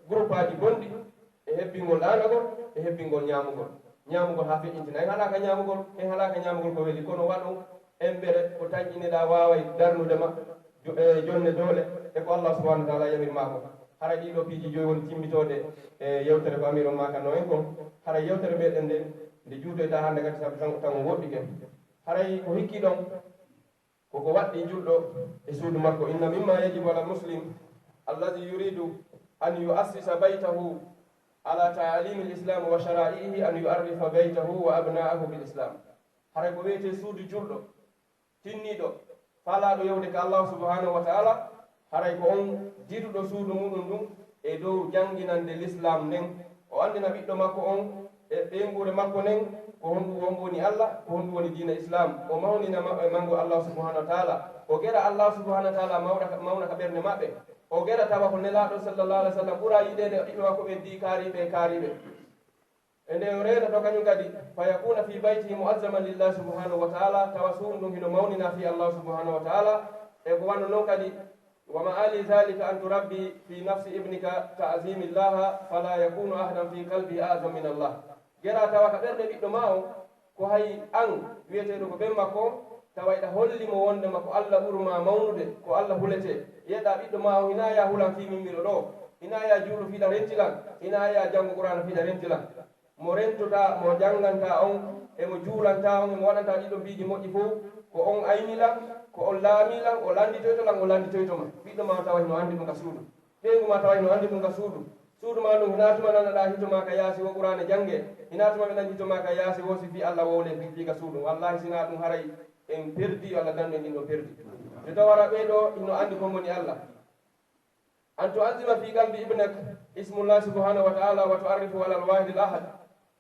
groupaaji bonɗi, e hebbingol ɗaanagol, e hebbingol ñaamugol. Ñaamugol haa feƴƴintina. En haɗaaka ñaamugol, en haɗaaka ñaamugol ko weli, kono waɗon embere ko tanƴiniɗaa waaway darnude ma, jo-, e jonne doole, e ko Allah subhanahu wa ta'ala yamir maa kon. Hara ɗii ɗoo piiji jowi woni timmitooɗe e yewtere ko Amiiru on maakanno en kon. Hara yewtere meɗen nden, nde juutoyta hannde kadi sabu tan, tan o woɗɗike. Haray ko hikki ɗon, ko ko waɗɗii julɗo e suudu makko. Inna mimma yajibu ala muslim alladhi yuridu an yu'assisa baytahu ala ta'limil islam wa shara'i'ihi an yu'arrifa baytahu wa abna'ahu bil islam. Haray ko wi'etee suudu julɗo, tinniiɗo, faalaaɗo yewde ka Allah subhanahu wa ta'ala, haray ko on diduɗo suudu muɗum ndun e dow jannginande Lislaam nden. O anndina ɓiɗɗo makko on e ɓeynguure makko nden ko honɗum, hombo woni Allah, ko honɗum woni diina Islaam. O mawnina ma-, e manngu Allah subhanahu wa ta'ala. O gera Allah subhanahu wa ta'ala mawɗa ka, mawna ka ɓernde maɓɓe. O gera tawa ko Nelaaɗo sallallahu alaihi wa sallam ɓura yiɗeede e ɓiɓɓe makko ɓen, dii kaariiɓe e kaariiɓe. E nde o reenoto kañum kadi, fa yakuna fi baytihi mu'azzaman lillahi subhanahu wa ta'ala, tawa suudu ndun hino mawnina fii Allah subhanahu wa ta'ala. E ko wano non kadi, wa ma'ali dhalika an turabbi fi nafsi ibnika ta'zimillaha, fala yakunu ahadan fi qalbihi a'zam min Allah. Gera tawa ka ɓernde ɓiɗɗo maa on, ko hay an wi'eteeɗo ko ben makko on, tawa hiɗa holli mo wondema ko Allah ɓuri maa mawnude, ko Allah huletee. Yi'ataa ɓiɗɗo maa on, hinaa yaa hulan fii min miɗo ɗoo, hinaa yaa juulu fii hiɗa renti lan, hinaa yaa janngo Qur'aana fii hiɗa renti lan. Mo rentotaa, mo janngantaa on, e mo juulantaa on, e mo waɗantaa ɗii ɗoo piiji moƴƴi fow, ko on ayni lan, ko on laamii lan, o lannditoyto lan, o lannditoyto ma. Ɓiɗɗo maa on tawa hino anndi ɗum ka suudu. Ɓeyngu maa tawa hino anndi ɗum ka suudu. Suudu maa ndun, hinaa tuma nanaɗaa hito maa ka yaasi woo Qur'aana janngee, hinaa tuma ɓe nani hito maa ka yaasi woo si fii Alla wowlee fii, fii ka suudu. Wallaahi, si hinaa ɗum, haray en perdi, yo Alla dandu en ɗin ɗoo perdi. Yo taw hara ɓee ɗoo hino anndi ko woni Alla. An tu'azzima fi qalbi ibnak ismullah subhanahu wa ta'ala wa tu'arrifu ala al-wahid al-ahad.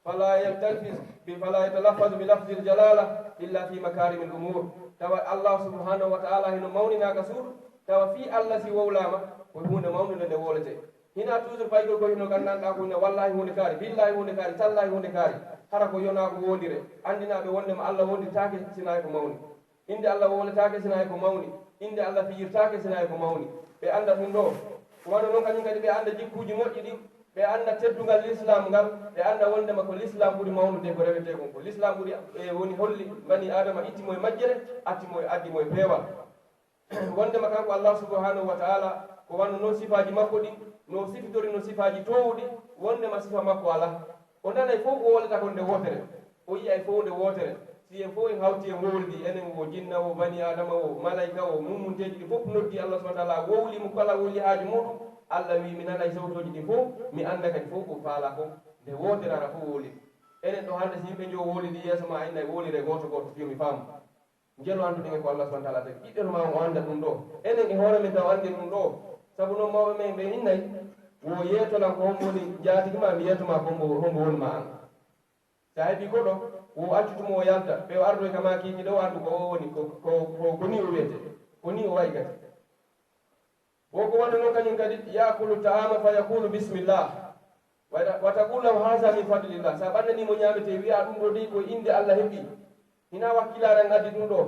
Fala yaltafiz bi, fala yatalaffaz bi lafzil jalala illa fi makarimil umur. Tawa Allah subhanahu wa ta'ala hino mawnina ka suudu, tawa fii Allah si wowlaama, ko huunde mawnde nde wowletee. Hinaa toujours paygol ko hino ganndanɗaa ko hino, wallahi huunde kaari, billahi huunde kaari, tallahi huunde kaari. Hara ko yonaa ko wowliree. Anndinaa ɓe wondema Allah wowlirtaake sinaa e ko mawni. Innde Allah wowletaake sinaa e ko mawni. Innde Allah fiyirtaake sinaa e ko mawni. Ɓe annda ɗum ɗoo. Ko wano non kañum kadi ɓe annda jikkuuji moƴƴi ɗin. Ɓe annda teddungal Lislaam ngal. Ɓe annda wondema ko Lislaam ɓuri mawnude ko rewetee kon. Ko Lislaam ɓuri, e, woni holli bani Aadama itti mo e majjere, atti mo e, addi mo e peewal. Wondema kanko Allah subhanahu wa ta'ala, ko wano non sifaaji makko ɗin, no sifitori non sifaaji toowuɗi, wondema sifa makko alaa. O nanay fow ko wowlata kon nde wootere. O yi'ay fow nde wootere. Si en fow en hawti en wowlidi, enen wo jinna wo, bani Aadama wo, malayka wo, mummunteeji ɗi fow noddi Allah subhanahu wa ta'ala, wowli mo kala wowli haaju muuɗum. Allah wi'i, mi nanay sawtooji ɗin fow, mi annda kadi fow ko faalaa kon. Nde wootere hara fow wowlidi. Enen ɗoo hannde si yimɓe njowo wowlidi yeeso maa, a innay wowliree gooto gooto, fii yo mi faamu. Njelo annduɗen e ko Allah subhanahu wa ta'ala tagi. Ɓiɓɓe no maa on o annda ɗum ɗoo. Enen e hoore men taw anndi ɗum ɗoo. Sabu non mawɓe men ɓe innay, wo yeeto lan ko hombo woni njaatigi maa, mi yeeto maa ko hombo, hombo woni maa an. Si a heɓii koɗo, wo accu tuma o yalta, ɓe o ardoy ka maa kiikiiɗe o anndu ko o woni, ko, ko, ko, ko nii o wi'etee, ko nii o wa'i kadi. Wo ko wano non kañum kadi, yaakulu ta'aama fa yaquulu bismillah. Wa, wa taqulu lahu haadha min fadlillah. Si a ɓannanii mo ñaametee, wi'a ɗum ɗoo dey ko innde Allah heɓi. Hinaa wakkilaare an addi ɗum ɗoo.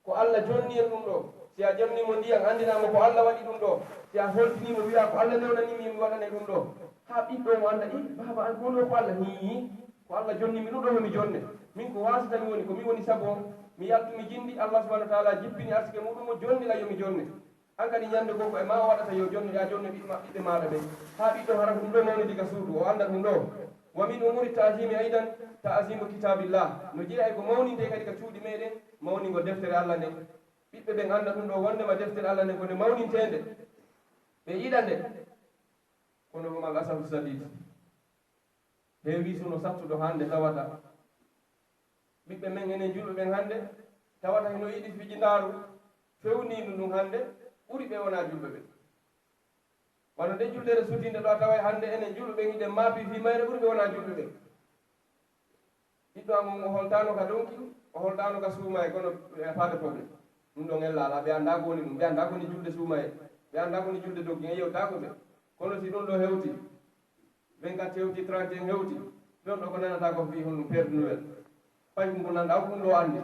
Ko Allah jonni en ɗum ɗoo. Si a jonnii mo ndiyan, anndinaa mo ko Alla waɗi ɗun ɗoo. Si a holtinii mo, wi'aa ko Alla newnanii mi, mi waɗanee ɗun ɗoo. Haa ɓiɗɗo on annda, "Ih, baaba, an ɗun ɗoo ko Alla?" "Hii, ko Alla jonni mi ɗun ɗoo, yo mi jonne. Min ko waasita mi woni, ko mi woni sabu on. Mi yaltu mi jinndi, Alla subhanahu wa ta'ala jippini arsike muuɗum, o jonni lan yo mi jonne. An kadi ɲande goo ko e maa o waɗata yo jonne, yo a jonne ɓiɓɓe ma-, ɓiɓɓe maaɗa ɓen." Haa ɓiɗɗo hara ko ɗun ɗoo mawnidi ka suudu, o annda ɗun ɗoo. Wa min umuri ta'zimi aidan ta'zimu kitabillah. No jeyaa e ko mawnintee kadi ka cuuɗi meɗen, mawningol deftere Alla nden. Ɓiɓɓe ɓen annda ɗun ɗoo wonndema deftere Alla nden ko nde mawninteende, ɓe yiɗa nde. Kono ɗum al asafu sadid, heewii suno sattuɗo hannde tawata ɓiɓɓe men enen julɓe ɓen hannde, tawata hino yiɗi fijindaaru fewniindu ndun hannde, ɓuri ɓe wonaa julɓe ɓen. Wano nde julɗere sutiinde ɗoo, a taway hannde enen julɓe ɓen hiɗen maapi fii mayre ɓuri ɓe wonaa julɓe ɓen. Ɓiɗɗo am on, o holtaano ka donki, o holtaano ka suumaye, kono ɓe pas de problème. Ɗum ɗon ella alaa, ɓe anndaa ko woni ɗum, ɓe anndaa ko woni julde suumaye, ɓe anndaa ko woni julde donki, en yewtaako ɓe. Kono si ɗum ɗoo hewti, vingt-quatre hewti, trente et un hewti, ɗon ɗoo ko nanataa ko fii honɗum, perte de nouvelle. Fay ko ngu nanɗaa ko ɗum ɗoo anndi.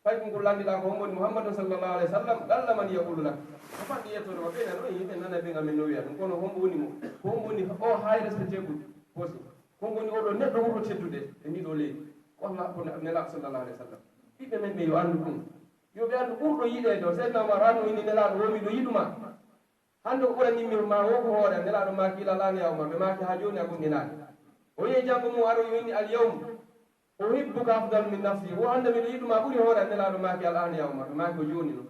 Fay ko ngu lanndiɗaa ko hombo woni Muhammadun sallallahu alaihi wasallam, qalla man yaqulu lak. Ko faɗɗi yettoode ma, ɓe nano, ɓe nana ɓen amen no wi'a ɗum, kono hombo woni mo? Ko hombo woni o high respectable person? Ko hombo woni oɗo neɗɗo ɓurɗo teddude e ndii ɗoo leydi? Ko Allah, ko Nelaaɗo sallallahu alaihi wasallam. Ɓiɓɓe men ɓe yo anndu ɗum. Yo ɓe anndu ɓurɗo yiɗeede o. Seydina Umar hano inni Nelaaɗo, "Wo miɗo yiɗu ma." Hannde ko ɓurani mi ma wo ko hoore an. Nelaaɗo maaki, "Ila al'aana ya Umar." Ɓe maaki, "Haa jooni a gomɗinaaki." O yehi janngo mum aro, o inni, "Al yawm uhibbuka afdal min nafsi." Wo hannde miɗo yiɗu ma ɓuri hoore an. Nelaaɗo maaki, "Al'aana ya Umar." Ɓe maaki, "Ko jooni non."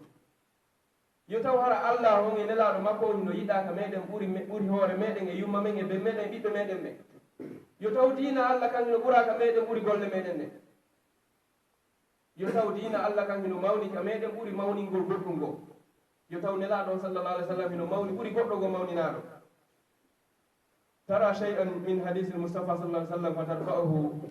Yo taw hara Allah on e Nelaaɗo makko on hino yiɗaa ka meɗen ɓuri me-, ɓuri hoore meɗen e yumma men e ben meɗen e ɓiɓɓe meɗen ɓen. Yo taw diina Allah kan hino ɓuraa ka meɗen ɓuri golle meɗen ɗen. Yo taw diina Allah kan hino mawni ka meɗen ɓuri mawningol goɗɗun goo. Yo taw Nelaaɗo on sallallahu alaihi wasallam hino mawni ɓuri goɗɗo goo mawninaaɗo. Tara shay'an min hadiisil Mustafa sallallahu alaihi wasallam fa tarfa'uhu,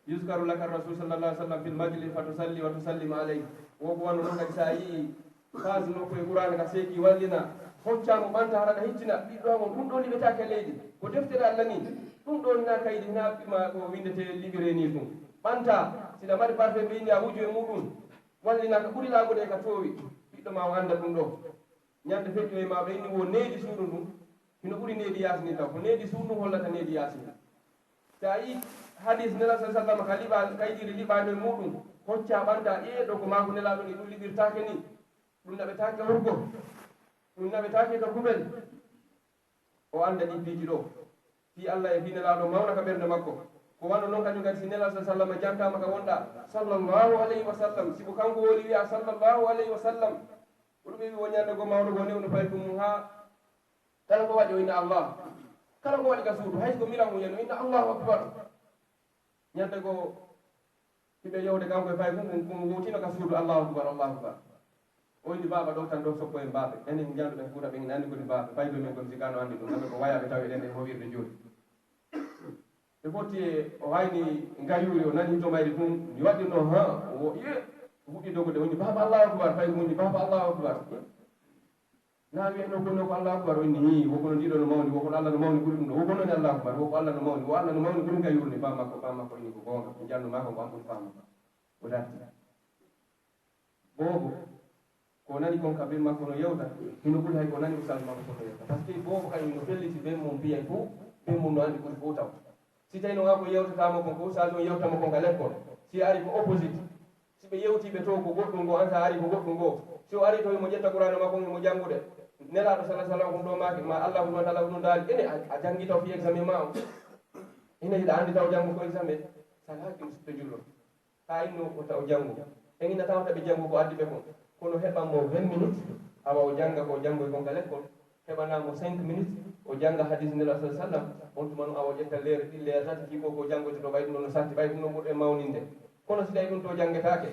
yuzkaru laka rasul sallallahu alaihi wasallam fil majlis fa tusalli wa tusallim alayhi. Wo ko wano non kadi sa yi'i Faas nokku e Qur'aana ka seeki wallina, hocca mo ɓanta hara ka hittina, ɓiɗɗo am on, ɗum ɗoo liɓetaake e leydi, ko deftere Alla nii. Ɗum ɗoo hinaa kaydi, hinaa ma ko winndetee liɓiree nii ɗum. Ɓanta, si ɗa mari parfum ɓe inni a wuju e muuɗum, wallina ka ɓuri laaɓude e ka toowi, ɓiɗɗo ma on annda ɗum ɗoo. Ɲande feƴƴoyi ma ɓe inni wo needi suudu ndun, hino ɓuri needi yaasi ndin taw. Ko needi suudu ndun hollata needi yaasi ndin. Si a yi'i hadiis Nelaaɗo sallallahu alaihi wasallam ka liɓa-, kaydiiri liɓaande e muuɗum, hocca ɓanta, ee, ɗoo ko maaku Nelaaɗo ni ɗum liɓirtaake ni. Ɗum naɓetaake ka wurgo. Ɗum naɓetaake ka kubel. O annda ɗii piiji ɗoo. Fii Alla e fii Nelaaɗo mawna ka ɓernde makko. Ko wano non kañum kadi si Nelaaɗo sallallahu alaihi wasallam jantaama ka wonɗaa, sallallahu alaihi wasallam, sibu kanko woni wi'a sallallahu alaihi wasallam. Ko ɗum ɓe wi'i wo ɲande goo mawɗo goo newno paykun mum haa kala ko waɗi o inna Allah. Kala ko waɗi ka suudu, hay ko milan mum yen o inna Allahu Akbar. Ɲande goo, hiɓe yewde kanko e paykun kun, kun wowtino ka suudu, Allahu Akbar, Allahu Akbar. O inni, "Baaba, ɗoo tan ɗoo sokko en baaɓe. Enen ɲande ɓen kuuta ɓen ina anndi ko ni baaɓe. Paykun men kon si kano anndi ɗum, kamɓe ko wayaaɓe tawi eɗen e howirde jooni." Ɓe fotti e, o hayni ngayuuri, o nani hito mayri tun, mi waɗi no, ha, o, iye, o fuɗɗi dogude, o inni, "Baaba, Allahu Akbar." Paykun inni, "Baaba, Allahu Akbar." Na wi'ayno ko, no ko Allahu Akbar, o inni, "Hii, wo kono ndiiɗo no mawni, wo kono Alla no mawni ɓuri ɗum ɗo, wo kono ni Allahu Akbar, wo ko Alla no mawni, wo Alla no mawni ɓuri ngayuuri ni." Baa makko, baa makko inni, "Ko goonga, mi jannu maa kon ko an ɓuri faamu." O darti. Boobo, ko nani kon ka ben makko no yewta, hino ɓuri hay ko nani ustaas makko kon no yewta. Parce que boobo kañum no felliti ben mum biyay fof, ben mum no anndi ɓuri fof taw. Si tawi no maa ko yewtataa mo kon, ko ustaas on yewta mo kon ka lekkol, si ari ko opposite. Si ɓe yewtii ɓe to ko goɗɗum goo, an sa ari ko goɗɗum goo. Si o ari to himo ƴetta Qur'aana makko on himo janngude. Nelaaɗo sallallahu alaihi wasallam ko ɗum ɗo maaki, ma Allah subhanahu wa ta'ala ko ɗum daali. Ene a, a janngi taw fi examen ma on. Ene hiɗa anndi taw janngo ko examen. Sa hakkil musidɗo julɗo. Haa inno o taw janngo. En ina tawata ɓe janngo ko addi ɓe kon. Kono heɓan mo vingt minutes, awa o jannga ko janngoy kon ka lekkol. Heɓanaa mo cinq minutes, o jannga hadiis Nelaaɗo sallallahu alaihi wasallam, on tuma non awa o ƴetta leere ɗiɗi, leere tati, fii ko ko janngoyta ɗoo, ɓay ɗum ɗon no satti, ɓay ɗum ɗon ɓuri en mawnin'de. Kono si tawi ɗum ɗoo janngetake,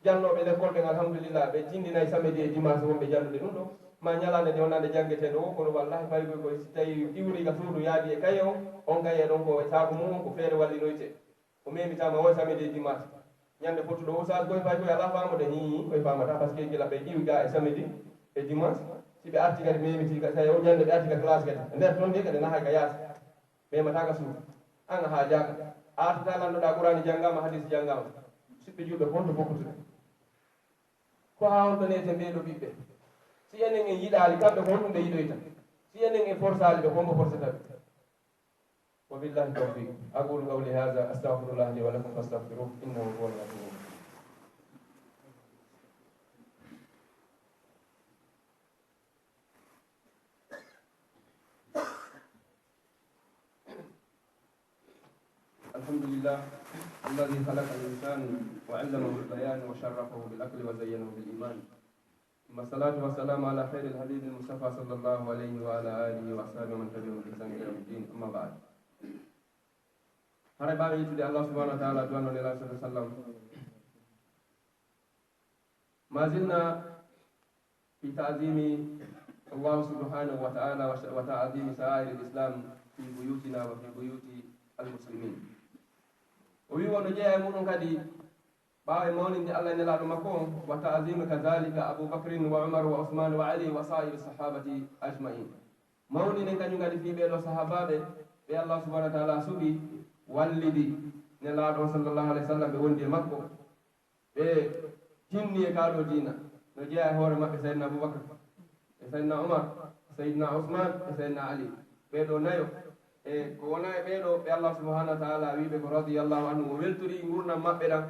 jannooɓe lekkol ɓen, alhamdulillah, ɓe tinndinay samedi e dimanche wonɓe janndude ɗum ɗoo, maa ɲalaande nde wonaa nde janngeteende woo, kono wallahi faygoy koy si tawi iwri ka suudu yaadi e kaye on, on kaye ɗon ko e saaku mum on, ko feere wallinoyte. O memitaama wo samedi e dimanche. Ɲande fotuɗo o, ustaas koy fay koy alaa faamude, hii, koy faamata, parce que gila ɓe iwi ga e samedi e dimanche, si ɓe arti kadi memiti ka, tawi o ɲande ɓe arti ka classe kadi. E nder ton de kadi nahay ka yaasi. Memata ka suudu. An a haajaaka. A artata lanɗoɗaa Qur'aani janngaama, hadiisi janngaama. Siɓɓe julɓe kon to fokkutude. Ko haa honto neeten ɓee ɗoo ɓiɓɓe? Si enen en yiɗaali kamɓe, ko honɗun ɓe yiɗoyta? Si enen en forsaali ɓe, ko hombo forsata ɓe? وبالله التوفيق. أقول قولي هذا، أستغفر الله لي ولكم فاستغفروه، إنه هو الغفور الرحيم. الحمد لله الذي خلق الإنسان وعلمه البيان وشرفه بالعقل وزينه بالإيمان. ثم الصلاة والسلام على خير الحبيب المصطفى صلى الله عليه وعلى آله وأصحابه ومن تبعهم بإحسان إلى يوم الدين. أما بعد. Haray ɓaawo yettude Allah subhanahu wa ta'ala, du'ano Nelaaɗo sallallahu alaihi wasallam. ما زلنا في تعظيم الله سبحانه وتعالى وش-، وتعظيم شعائر الإسلام في بيوتنا وفي بيوت المسلمين. O wi'i wonno jeyaa e muɗum kadi ɓaawo e mawninde Allah e Nelaaɗo makko on, وتعظيم كذلك أبو بكر وعمر وعثمان وعلي وسائر الصحابة أجمعين. Mawninen kañum kadi fii ɓee ɗoo sahaabaaɓe ɓe Allah subhanahu wa ta'ala suɓi, wallidi Nelaaɗo on sallallahu alaihi wasallam, ɓe wondi e makko. Ɓe tinni e kaa ɗoo diina, no jeyaa e hoore maɓɓe Sayyidina Abubakar, e Sayyidina Umar, e Sayyidina Usman, e Sayyidina Ali. Ɓee ɗoo nayo, e ko wonaa e ɓee ɗoo, ɓe Allah subhanahu wa ta'ala wi'i ɓe ko radiyallahu anhu, o weltori ngurndan maɓɓe ɗan,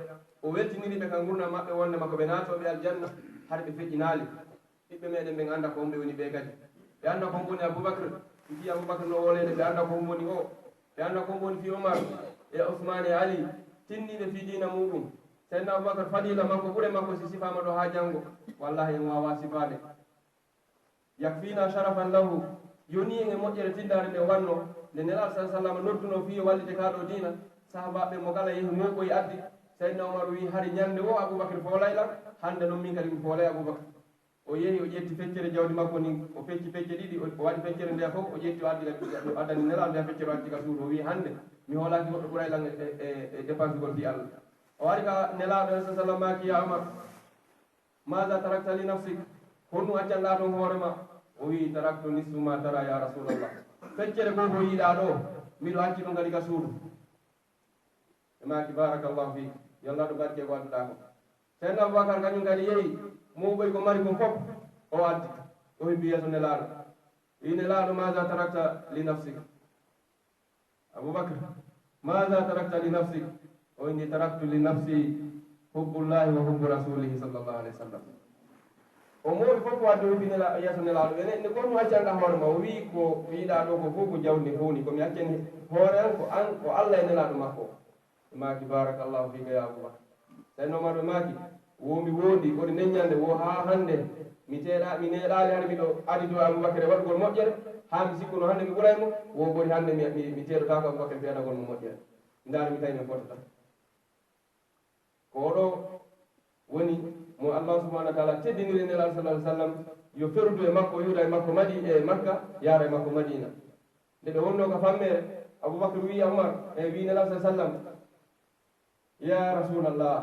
o weltiniri ɓe ka ngurndan maɓɓe wonndema ko ɓe naatooɓe aljanna, hari ɓe feƴƴinaali. Ɓiɓɓe meɗen ɓen annda ko homɓe woni ɓee kadi. Ɓe annda ko hombo woni Abubakar, fii Abubakar no woleede, ɓe annda ko hombo woni o. Ɓe annda ko hombo woni fii Umar, e Usman, e Ali, tinniiɓe fii diina muuɗum. Sayyidina Abubakar, fadiila makko, ɓure makko, si sifaama ɗoo haa janngo, wallahi en waawaa sifaade. يكفينا شرفا له. Yonii en e moƴƴere tindaare nde wonno, nde Nelaaɗo sallallahu alaihi wasallam noddunoo fii yo wallite kaa ɗoo diina, sahaabaaɓe mo kala yehi mooɓoyi addi. Sayyidina Umar wi'i, hari ñannde woo Abubakar foolay lan, hannde non min kadi mi foolay Abubakar. O yehi, o ƴetti feccere jawdi makko ndin, o fecci pecce ɗiɗi, o, o waɗi feccere nden fof, o ƴetti, o addi, o addani Nelaaɗo nden feccere, o addi ka suudu. O wi'i, hannde mi hoolaaki goɗɗo ɓuray lan e, e, e dépensegol fii Allah. O ari ka Nelaaɗo, sallallahu alaihi wasallam, maaki, "Ya Umar, ماذا تركت لنفسك؟ Honɗum accanɗaa ton hoore maa?" O wi'i, "تركت نصف ما ترى يا رسول الله." Feccere goo ko yi'uɗaa ɗoo, miɗo acci ɗum kadi ka suudu. Ɓe maaki, "بارك الله فيك, yo Allaahu barke ko adduɗaa kon." Sayyidina Abubakar kañum kadi yehi, mooɓoy ko mari kon fof, o addi, o hibbi yeeso Nelaaɗo. Wi'i, "Nelaaɗo, ماذا تركت لنفسك؟" Abubakar, ماذا تركت لنفسك؟ O inni, "تركت لنفسي حب الله وحب رسوله صلى الله عليه وسلم." O mooɓi fof ko addi o hibbi Nela-, yeeso Nelaaɗo. Ene, ene ko honɗum accanɗaa hoore maa? O wi'i, "Ko yi'uɗaa ɗoo ko fof ko jawdi ndin fow nii. Ko mi accani hoore an ko an, ko Allah e Nelaaɗo makko." Ɓe maaki, "بارك الله فيك يا أبا بكر." Sayyidina Umar ɓe maaki, "Wo mi wondi, ko ɗi nden ñannde, wo haa hannde, mi teeɗa, mi neeɗaali hari miɗo adidoo Abubakar e waɗugol moƴƴere, haa mi sikkuno hannde mi ɓuray mo, wo ɓuri hannde mi, mi, mi teeɗotaako Abubakar feedanagol mo moƴƴere. Ndaar mi tawi min fottata." Ko oo ɗoo woni mo Allah subhanahu wa ta'ala teddiniri Nelaaɗo sallallahu alaihi wasallam, yo ferdu e makko, yuuda e makko Madi-, e Makka, yaara e makko Madiina. Nde ɓe wonnoo ka fammeere, Abubakar wi'i Umar, e wi'i Nelaaɗo sallallahu alaihi wasallam, "يا رسول الله،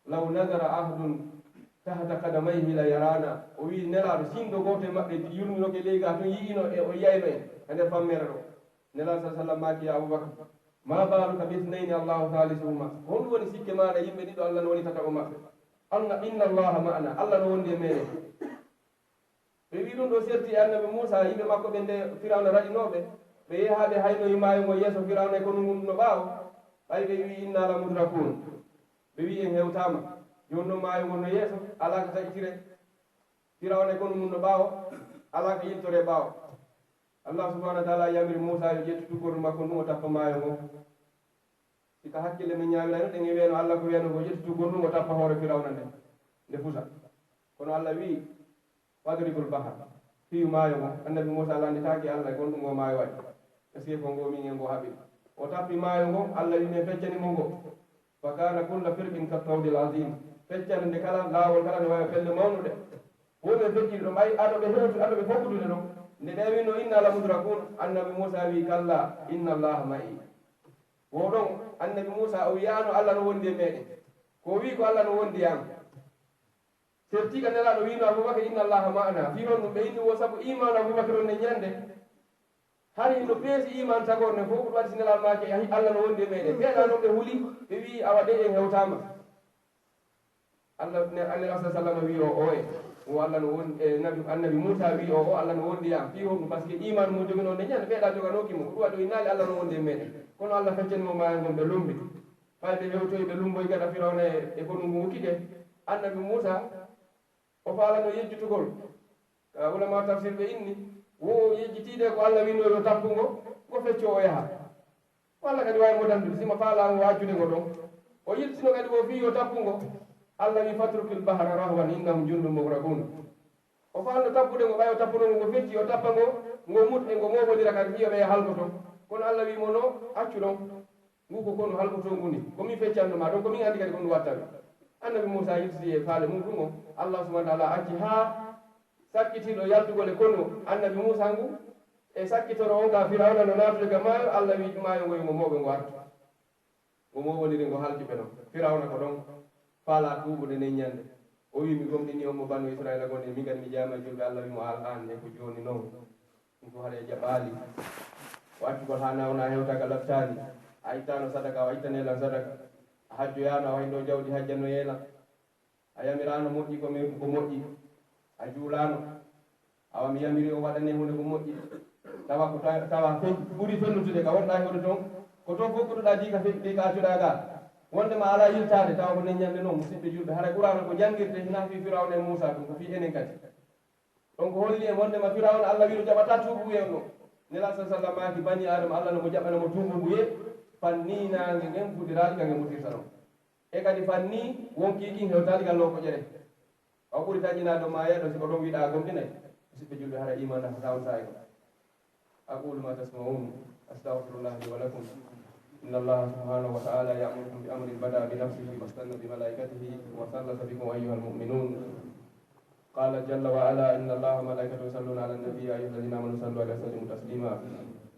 لو نظر أحد تحت قدميه ليرانا." O wi'i, "Nelaaɗo, sinndo gooto e maɓɓe yurminoke ley gaa tun, yi'ino e o yi'ayno en ka nder fammeere ɗoo." Nelaaɗo sallallahu alaihi wasallam maaki, "يا أبا بكر، ما بالك باثنين الله ثالثهما؟" Honɗum woni sikke maaɗa yimɓe ɗiɗo Allah no woni tataɓo maɓɓe? "إن الله معنا, Allah no wondi e meɗen." Ɓe wi'i ɗum ɗoo serti e Annabi Muusaa, yimɓe makko ɓen nde Firawna raɗinoo ɓe, ɓe yehi haa ɓe haynoyi maayo ngon yeeso Firawna e konu ngun no ɓaawo, ɓay ɓe wi'i, "إنا لمدركون." Ɓe wi'i, "En hewtaama." Jooni non maayo ngon no yeeso, alaa ka taƴitiree. Firawna e konu mun no ɓaawo, alaa ka yiltoree ɓaawo. Allah subhanahu wa ta'ala yamiri Muusaa yo ƴettu tuggordu makko ndun, o tappa maayo ngon. Si ka hakkille men ñaawirayno, ɗen e wi'ayno Allah ko wi'ayno ko ƴettu tuggordu ngun, o tappa hoore Firawna nden, nde fusa. Kono Allah wi'i, "فاضرب البحر." Fiyu maayo ngon. Annabi Muusaa landitaaki Allah e kon ɗun ngoo maayo waɗi. Est-ce que ko ngoo min e ngoo haɓiri? O tappi maayo ngon, Allah wi'i, "Men feccani mo ngo." "فكان كل فرق كالطود العظيم." Feccere nde kala, laawol kala no wayi pelle mawnuɗe. Wo ɓe fecciri ɗon, ɓay ado ɓe hewtu, ado ɓe fogudude ɗon. Nde ɓe wi'no, "إنا لمدركون," Annabi Muusaa wi'i, "كلا إن الله معي." Wo ɗon, Annabi Muusaa o wi'aano, "Allah no wondi e meɗen." Ko o wi'i ko, "Allah no wondi e an." Serti ka Nelaaɗo wi'no Abubakar, "إن الله معنا." Fii honɗun ɓe inni? Wo sabu iimaanu Abubakar on nden ñande. Hari no peesi iimaan tagorne fow, ko ɗum waɗi si Nelaaɗo maaki, "Ahi, Allah no wondi e meɗen." Ɓe ɗaa non ɓe huli, ɓe wi'i, "Awa de en hewtaama." Allah ne, Annabi sallallahu alaihi wasallam wi'i o, o e, o Allah no won-, e, Nabi, Annabi Muusa wi'i o, o Allah no wondi e an. Fii honɗun? Parce que iimaan mo joginoo nden ɲande, ɓeyɗaa joganooki mo. Ɗun waɗi o innaali Allah no wondi e meɗen. Kono Allah feccani mo maayo ngon, ɓe lumbi. Ɓay ɓe hewtoyi, ɓe lumboyi gaɗa Firawna e, e konu ngun ukkike. Annabi Muusa, o faalano yejjitugol. Ka ulama tafsir ɓe inni, wo o yejjitiide ko Allah wi'no yo tappu ngo, ngo feccoo o yaha. Walla kadi waawi mo dandude, si mo faalaa mo accude ngo ɗon. O yiltino kadi wo fii yo tappu ngo. Allah wi'i, "Fatrukil bahra rahwan innahum jundun mughraqun." O faalno tappude ngo, ɓay o tappuno ngo, ngo fecci, o tappa ngo, ngo mut e ngo mooɓondira kadi fii yo ɓe halkoto. Kono Allah wi'i mo, "No, accu ɗon. Ngu ko konu halkotoo ngu ni. Ko min feccanno ma ɗon, ko min anndi kadi ko ndu wattata." Annabi Muusa yiltiti e faale mun ɗun on. Allah subhanahu wa ta'ala acci haa sakkitiiɗo yaltugol e konu Annabi Muusa ngu, e sakkitoro on ka Firawna no naatude ka maayo, Allah wi'i maayo ngo yo ngo mooɓe ngo artu. Ngo mooɓondiri ngo halki ɓe ɗon. Firawna ko ɗon faalaa tuubude nden ɲande. O wi'i, "Mi gomɗinii on mo Banu Isra'iila gonɗen, min kadi mi jeyaayi e julɓe." Allah wi'i mo, "Al'aan e ko jooni non. Ɗun ko haray jaɓaali. Ko accugol haa naawna hewta ka lattaani. A ittaano sadaka, a ittanee lan sadaka. A hajjoyaano, a wayno jawdi hajjannoyee lan. A yamiraano moƴƴi ko mi, ko moƴƴi. A juulaano. Awa mi yamiri o waɗanee huunde ko moƴƴi. Tawa ko ta-, tawa fen-, ɓuri fennutude ka wonɗaa e hoɗo ton. Ko ton fow koɗuɗaa dii ka fe-, dii ka accuɗaa gaa. Wonde ma alaa yiltaade, tawa ko nden ɲande non, musiɓɓe julɓe. Haray Qur'aana ko janngirtee, hinaa fii Firawna e Muusaa tun, ko fii enen kadi." Ɗon ko holli en wondema Firawna, Allah wi'i no jaɓataa tuubuuyee on. Nelaaɗo sallallahu alaihi wasallam maaki, banii Aadama, Allah no mo jaɓana mo tuubuuyee, fannii naange ngen fuɗiraali ka nge mutirta non. E kadi fannii wonkii kin hewtaali ka lookoƴere. O ɓuri taƴinaade maaya ɗon si ko ɗon wiɗaa gomɗinay. Musiɓɓe julɓe, hara iimaan nafataa on saa'i goo. أقول ما تسمعون، أستغفر الله لي ولكم. إن الله سبحانه وتعالى يأمركم بأمر بدأ بنفسه واستن بملائكته وثلث بكم أيها المؤمنون. قال جل وعلا: إن الله وملائكته يصلون على النبي، يا أيها الذين آمنوا صلوا عليه وسلموا تسليما.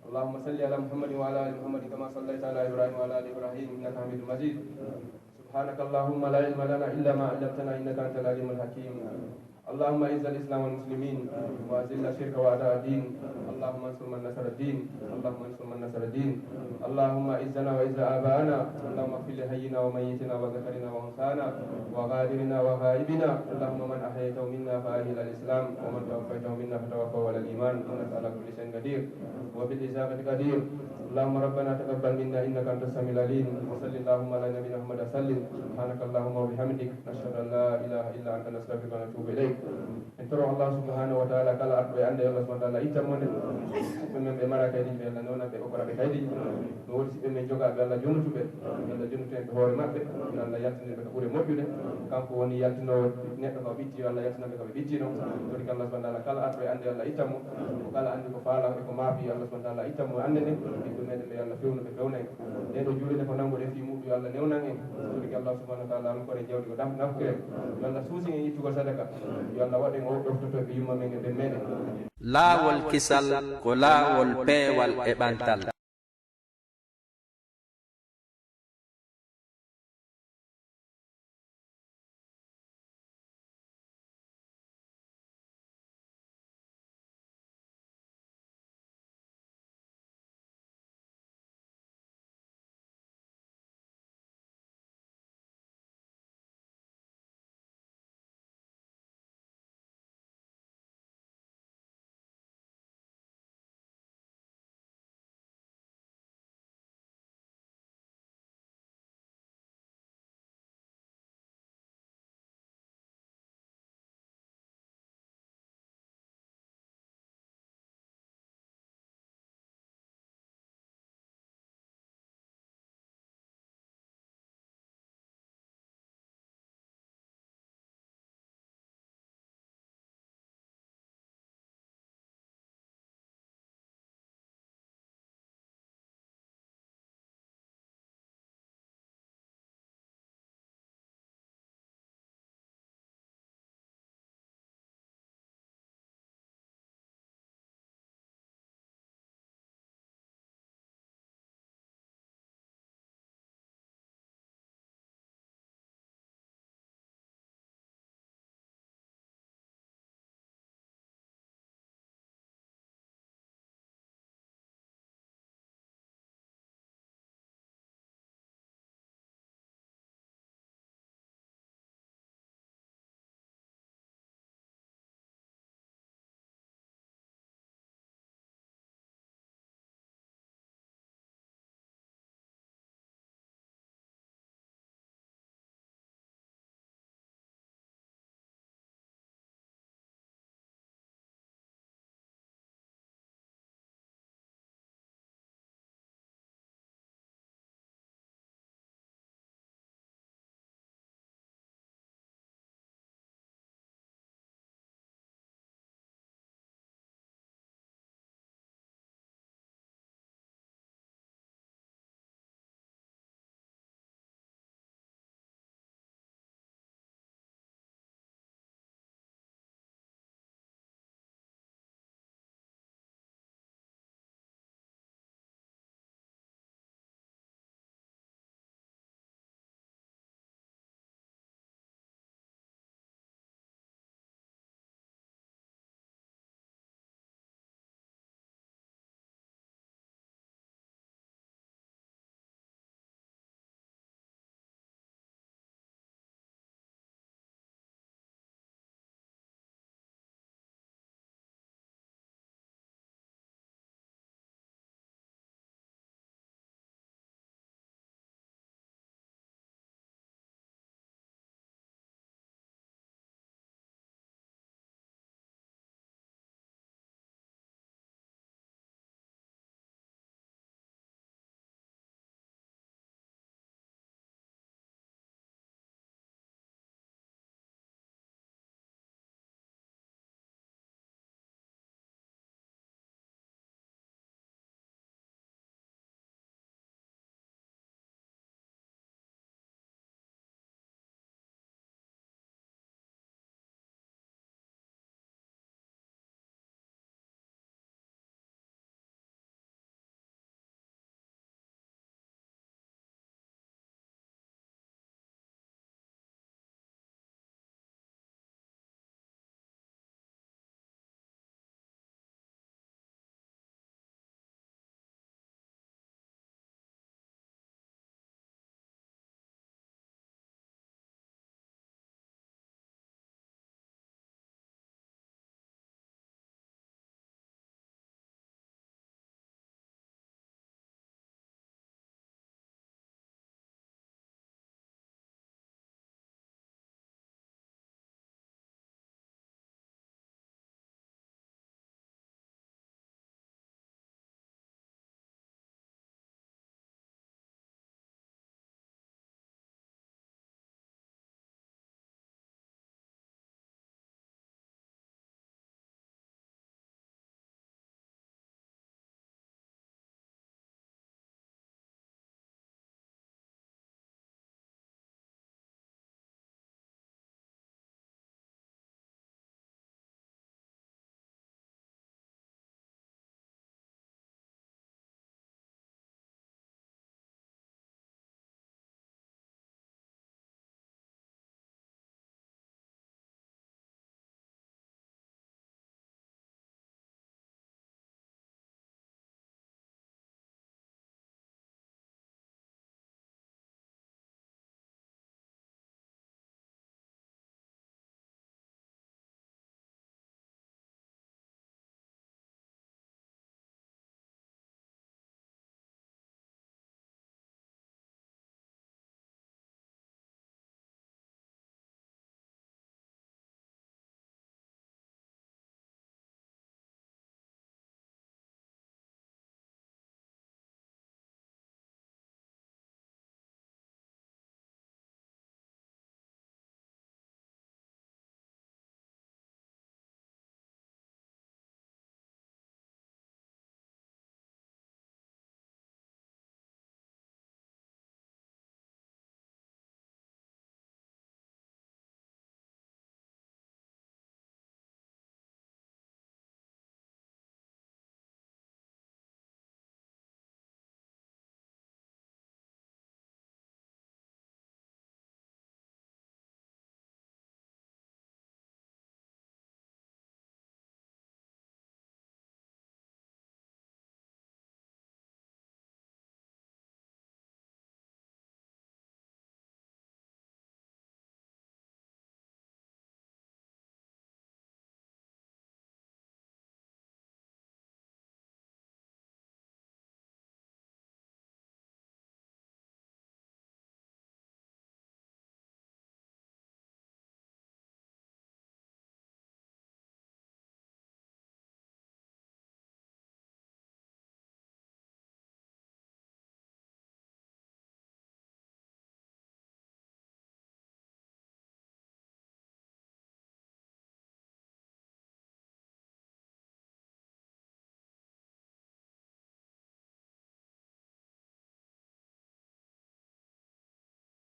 اللهم صل على محمد وعلى آل محمد كما صليت على إبراهيم وعلى آل إبراهيم إنك حميد مجيد. سبحانك اللهم لا علم لنا إلا ما علمتنا إنك أنت العليم الحكيم. اللهم أعز الإسلام والمسلمين وأذل الشرك وأعداء الدين. اللهم انصر من نصر الدين. اللهم انصر من نصر الدين. اللهم أعزنا وأعز آباءنا. اللهم اغفر لحينا وميتنا وذكرنا وأنثانا وغائبنا وغائبنا. اللهم من أحييته منا فأحيه على الإسلام، ومن توفيته منا فتوفه على الإيمان، إنك على كل شيء قدير، وبالإجابة قدير. اللهم ربنا تقبل منا إنك أنت السميع العليم. وصل اللهم على نبينا محمد وسلم. سبحانك اللهم وبحمدك، نشهد أن لا إله إلا أنت، نستغفرك ونتوب إليك. En toro Allah subhanahu wa ta'ala kala arɗo e annde Allah subhanahu wa ta'ala ittan mo nde. Siɓɓe men ɓe mara kaydi ɓe Allah newna ɓe okkora ɓe kaydi. No wodi siɓɓe men jogaaɓe Allah jonnutu ɓe. Yo Allah jonnutu en ɓe hoore maɓɓe. Yo Allah yaltine ɓe ka ɓure moƴƴude. Kanko woni yaltinoowo neɗɗo ka o ɓitti, yo Allah yaltina ɓe ka ɓe ɓitti non. Torike Allah subhanahu wa ta'ala kala arɗo e annde Allah ittan mo. Ko kala anndi ko faala e ko maafi Allah subhanahu wa ta'ala ittan mo annde nde. Ɓiɓɓe meɗen ɓe yo Allah fewnu ɓe fewna en. Nde ɗo juulde ko nannguɗen fii muɗum yo Allah newnan en. Torike Allah subhanahu wa ta'ala on kore jawdi ko dam nafkere. Yo Allah suusin en ittugol sadaka. Yo Allah waɗ en o ɗoftotooɓe yumma men e ɓen meɗen. Laawol kisal ko laawol peewal e ɓantal.